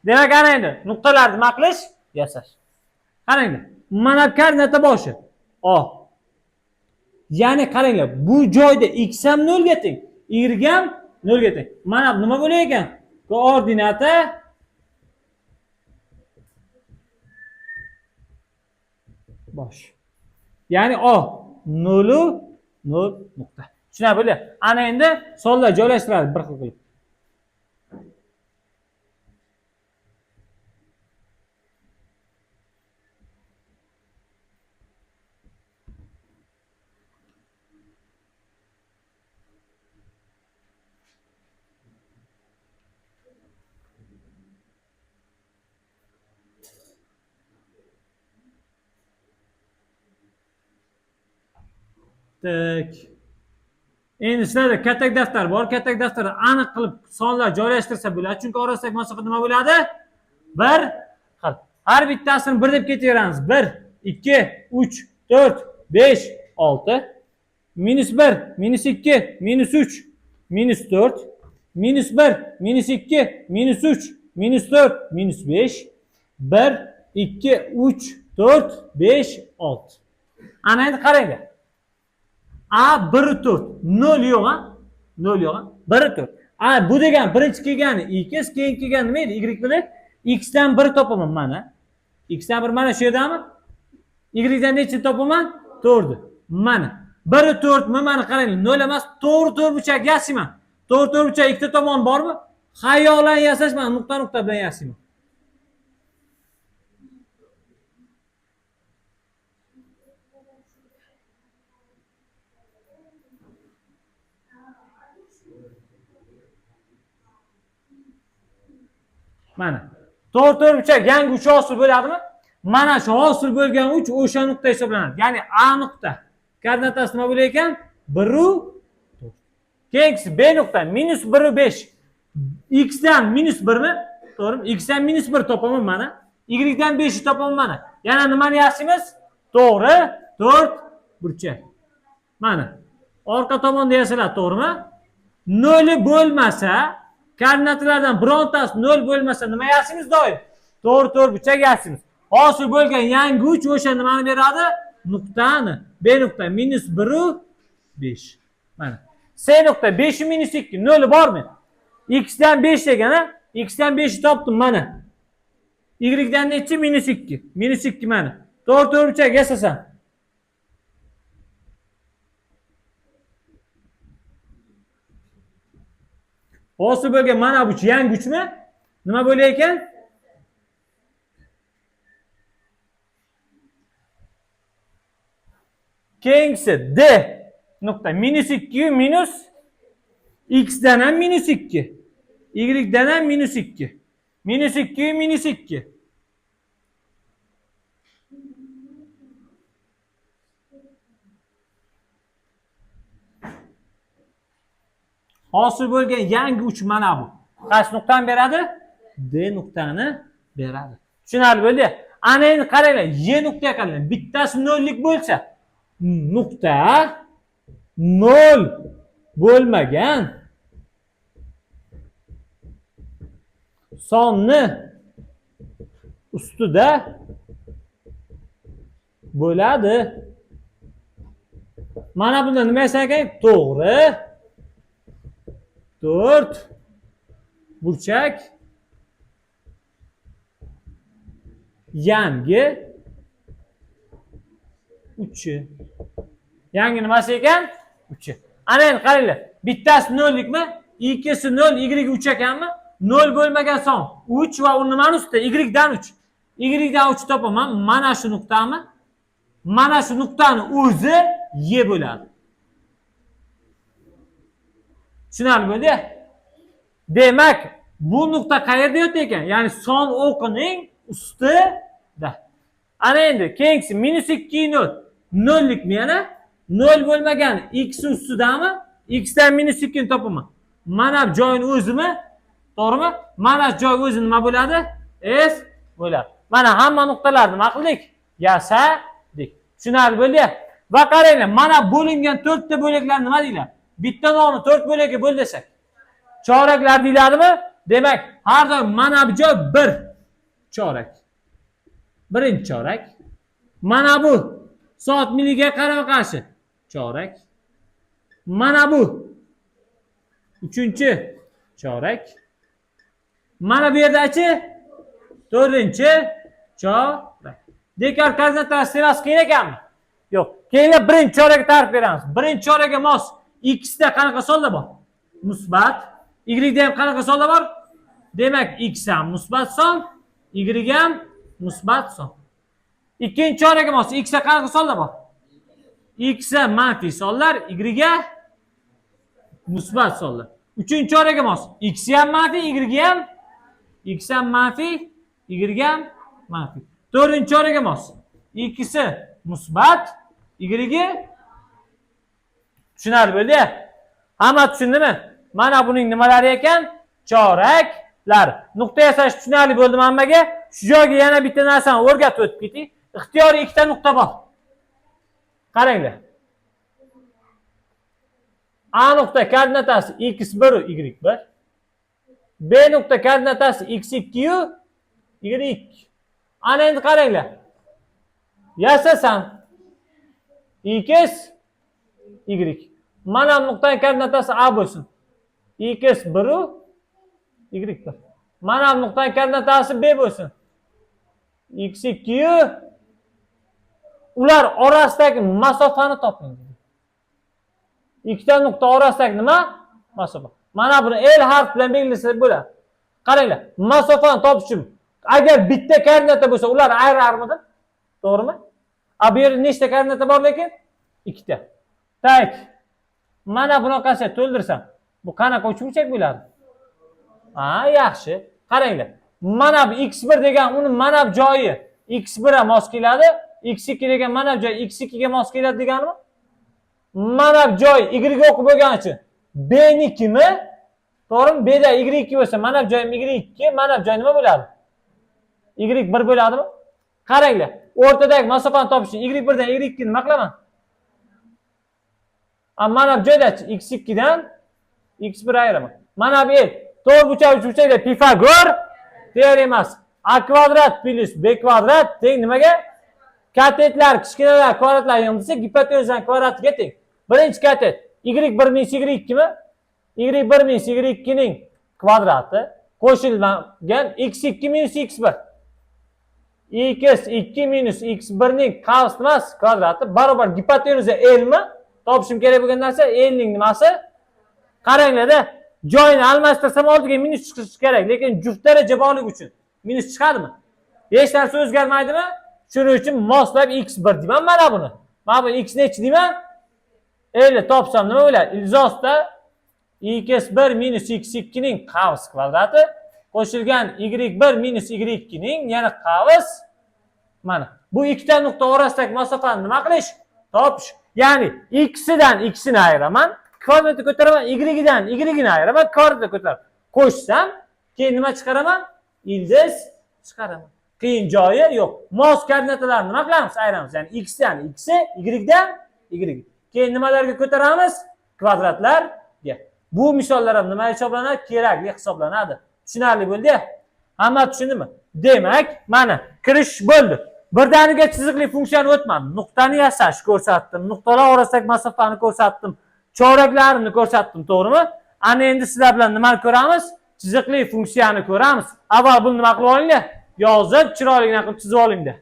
Demak, ana endi nuqtalarni nima qilish? Yasash. Qaranglar. Mana koordinata boshi. O. Ya'ni qaranglar, bu joyda x ham 0 ga teng, y ham 0 ga teng. Mana bu nima bo'lar ekan? Koordinata bosh. Ya'ni O 0 0 nuqta. Tushunarli bo'ldi? Ana endi sonlar joylashtiradi bir xil qilib. Tak. Endi sizlarda katak daftar bor. Katak daftarda aniq qilib sonlar joylashtirsa bo'ladi. Chunki orasidagi masofa nima bo'ladi? 1 xil. Har bittasini 1 deb ketaveramiz. 1, 2, 3, 4, 5, 6. Minus 1, minus 2, minus 3, minus 4, minus 1, minus 2, minus 3, minus 4, minus 5, 1, 2, 3, 4, 5, 6. Ana endi qaranglar. A 1 4 0 yo'q ha? 0 yo'q ha? 1 4. A bu degan birinchi kelgani x, keyin kelgani nima edi? Y bilan x dan 1 topaman mana. X dan 1 mana shu yerdami? Y dan necha topaman? 4. Mana. 1 4 mi? Mana qaranglar, 0 emas, to'g'ri to'rtburchak yasayman. To'g'ri to'rtburchak ikkita tomon bormi? Xayolan yasash mana nuqta-nuqta bilan yasayman. Mana. To'g'ri to'rtburchak yangi 3 hosil bo'ladimi? Mana shu hosil bo'lgan 3 o'sha nuqta hisoblanadi. Ya'ni A nuqta. Koordinatasi nima bo'lar ekan? 1 4. Keyingisi B nuqta minus 1 5. X dan minus 1 mi? To'g'rimi? X dan minus 1 topaman mana. Y dan 5 topaman mana. Yana nimani yasaymiz? To'g'ri 4 burchak. Mana. Orqa tomonda yasaladi, to'g'rimi? 0 bo'lmasa, koordinatalardan birontasi 0 bo'lmasa nima yasaymiz doim? To'g'ri to'rtburchak yasaymiz. Hosil bo'lgan yangi 3 o'sha nimani beradi? Nuqtani. B nuqta minus 1 5. Mana. C nuqta 5 minus 2 0 bormi? X dan 5 degan ha? X dan 5 topdim mana. Y dan nechi? Minus 2. Minus 2 mana. To'g'ri to'rtburchak yasasam. Hosil bo'lgan mana bu yangi 3mi? Nima bo'lar ekan? Keyingisi D nuqta minus 2 minus x dan ham minus 2, y dan ham minus 2, minus 2 minus 2. Hosil bo'lgan yangi 3 mana bu. Qaysi nuqtani beradi? D nuqtani beradi. Tushunarli bo'ldi? Ana endi qaranglar, Y nuqtaga qaranglar. Bittasi 0lik bo'lsa, nuqta 0 bo'lmagan sonni ustida bo'ladi. Mana bunda nima yasar ekan? To'g'ri 4 burchak yangi 3. Yangi nimasi ekan? 3. Ana endi qaranglar. Bittasi 0likmi? Ikkisi 0, y 3 ekanmi? 0 bo'lmagan son 3 va u nimani ustida? Y dan 3. Y dan 3 topaman. Mana shu nuqtami? Mana shu nuqtani o'zi Y bo'ladi. Tushunarli bo'ldi? Demak, bu nuqta qayerda yotdi ekan? Ya'ni son o'qining ustida. Ana endi keyingisi minus 2 0. 0likmi yana? 0 bo'lmagan x ustidami? X dan minus 2 ni topaman. Mana bu joyini o'zimi? To'g'rimi? Mana shu joy o'zi nima bo'ladi? S bo'ladi. Mana hamma nuqtalarni nima qildik? Yasadik. Tushunarli bo'ldi? Va qaranglar, mana bo'lingan 4 ta bo'laklar nima deyiladi? Bitta nonni 4 bo'lakka bo'l desak, choraklar deyiladimi? Demak, har doim mana bu joy 1 chorak. Birinchi chorak. Mana bu soat miliga qarama-qarshi chorak. Mana bu uchinchi chorak. Mana bu yerdachi to'rtinchi chorak. Dekart koordinatalar sistemasi qiyin ekanmi? Yo'q. Keyinlar birinchi chorakka ta'rif beramiz. Birinchi chorakka mos x da qanaqa sonlar bor? Musbat. Y da ham qanaqa sonlar bor? Demak, x ham musbat son, y ham musbat son. Ikkinchi chorakka mos x da qanaqa sonlar bor? X ga manfiy sonlar, y ga musbat sonlar. Uchinchi chorakka mos x ham manfiy, y ham, x ham manfiy, y ham manfiy. To'rtinchi chorakka mos ikkisi musbat, y tushunarli bo'ldi. Hamma tushundimi? Mana buning nimalari ekan? Choraklar. Nuqta yasash tushunarli bo'ldimi hammaga? Shu joyga yana bitta narsani o'rgatib o'tib keting. Ixtiyoriy ikkita nuqta bor. Qaranglar. A nuqta koordinatasi x1 y1. B nuqta koordinatasi x2 y2. Ana endi qaranglar. Yasasam x y. Mana bu nuqtaning koordinatasi A bo'lsin. X1 y1. Mana bu nuqtaning koordinatasi B bo'lsin. X2. Ular orasidagi masofani toping dedi. Ikkita nuqta orasidagi nima? Masofa. Mana buni L harf bilan belgilasak bo'ladi. Qaranglar, masofani topish uchun agar bitta koordinata bo'lsa, ular ayirarmidi? To'g'rimi? A bu yerda nechta koordinata bor lekin? Ikkita. Так. Mana bunaqasi to'ldirsam, bu qanaqa uchburchak bo'ladi? Ha, yaxshi. Qaranglar. Mana bu x1 degan uni mana bu joyi x1 ga mos keladi, x2 degan mana bu joy x2 ga mos keladi deganimi? Mana bu joy y o'qi bo'lgani uchun b nikimi? To'g'rimi? B da y2 bo'lsa, mana bu joyim y2, mana bu joy nima bo'ladi? Y1 bo'ladimi? Qaranglar, o'rtadagi masofani topish uchun y1 dan y2 nima qilaman? A mana bu joydachi x2 dan x1 ayiraman. Mana bu el to'rtburchak uchburchakda Pifagor teoremasi. A kvadrat plyus b kvadrat teng nimaga? Katetlar kichkinalar kvadratlar yig'indisi gipotenuzaning kvadratiga teng. Birinchi katet y1 minus y2 mi? Y1 minus y2 ning kvadrati qo'shilgan x2 minus x1. X2 minus x1 ning qavs nimasi? Kvadrati barobar gipotenuza L mi? Topishim kerak bo'lgan narsa L ning nimasi? Qaranglar-da, joyini almashtirsam oldiga minus chiqishi kerak, lekin juft daraja borligi uchun minus chiqadimi? Hech narsa o'zgarmaydimi? Shuning uchun moslab x1 deyman mana buni. Mana bu x nechi deyman? L topsam nima bo'ladi? Ilzosda x1 minus x2 ning qavs kvadrati qo'shilgan y1 minus y2 ning yana qavs. Mana bu ikkita nuqta orasidagi masofani nima qilish? Topish. Ya'ni x-idan x-ini ayiraman, kvadratni ko'taraman, y-dan y-ni ayiraman, kvadratni ko'taraman. Qo'shsam, keyin nima chiqaraman? Ildiz chiqaraman. Qiyin joyi yo'q. Mos koordinatalarni nima qilamiz? Ayiramiz. Ya'ni x dan x, y dan y. Keyin nimalarga ko'taramiz? Kvadratlarga. Bu misollar ham nima hisoblanadi? Kerakli hisoblanadi. Tushunarli bo'ldi-ya? Hamma tushundimi? Demak, mana kirish bo'ldi. Birdaniga chiziqli funksiyani o'tmadim. Nuqtani yasash ko'rsatdim, nuqtalar orasidagi masofani ko'rsatdim, choraklarni ko'rsatdim, to'g'rimi? Ana endi sizlar bilan nimani ko'ramiz? Chiziqli funksiyani ko'ramiz. Avval buni nima qilib olinglar? Yozib, chiroyligina qilib chizib olinglar.